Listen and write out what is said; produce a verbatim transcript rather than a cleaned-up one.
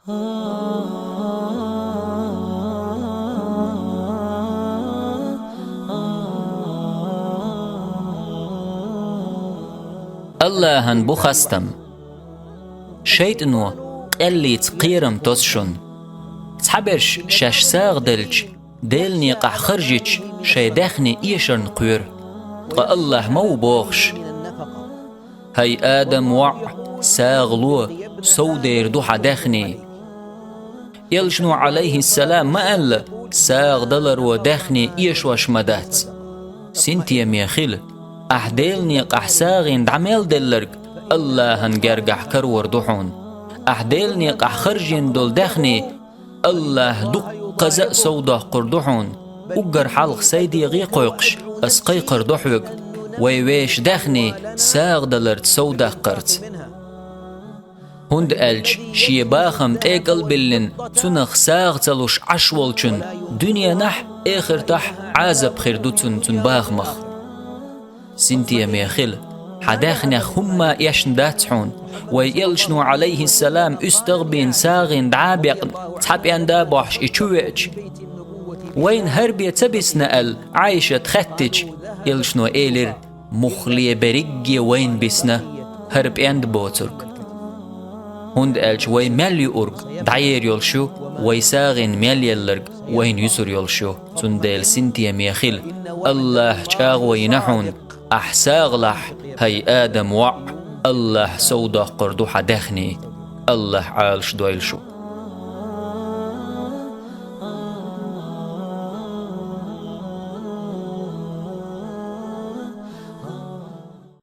Аллахьан бу хастам. ШайтӀано къеллица кхерам тосу шуна. Цхьаберш шаьш сагӀа делча, Делан некъахь харжича, шайн даьхни эшарна кхоьру. Ткъа Аллахь ма ву бохуш: «ХӀай Адам воӀ, сагӀа ло, сов дер ду хьан даьхни». Элчано, Ӏалайхиссалам, ма аьлла: «СагӀа даларо даьхни эшош ма дац». Синтеме хила, ахь Делан некъахь сагӀина дӀа мел делларг Аллахьан гергахь карор ду хьуна. Ахь Делан некъахь харжийна долу даьхни Аллахь дуккхаза а сов доккхур ду хьуна. Уггар хьалха сайн дегӀе кхойкхуш, ас кхайкхар до хьоьга, вай вешан даьхни сагӀа даларца сов даккхарца. ХӀунда аьлча шен бахам тӀекӀал а биллина, цунах сагӀа ца луш Ӏаш волчун дуьненахь а, эхартахь а Ӏазап хир ду цунна цуьнан бахамах. Синтеме хила, хьан даьхнех хӀумма а эшна дац хьуна. Вай элчано, Ӏалайхиссалам, уьстагӀ а бийна, сагӀина дӀа а бекъна, цхьа пӀенда а бохьуш и чу веача, вайна хӀара бен ца бисна аьлла, Ӏайшат хаьттича, элчано элира: «Муххале берриге вайна бисна хӀара пӀенда боцург». ХӀунда аьлча вай мел юург дӀаер йолуш ю, вай сагӀина мел елларг вайна юсур йолуш ю. Цундела синтеме хила, Аллахь чӀагӀо йина хьуна, ахь сагӀа лахь, хӀай Адам воӀ, Аллахь сов доккхур ду хьан даьхни. Аллахь Ӏалаш дойла шун.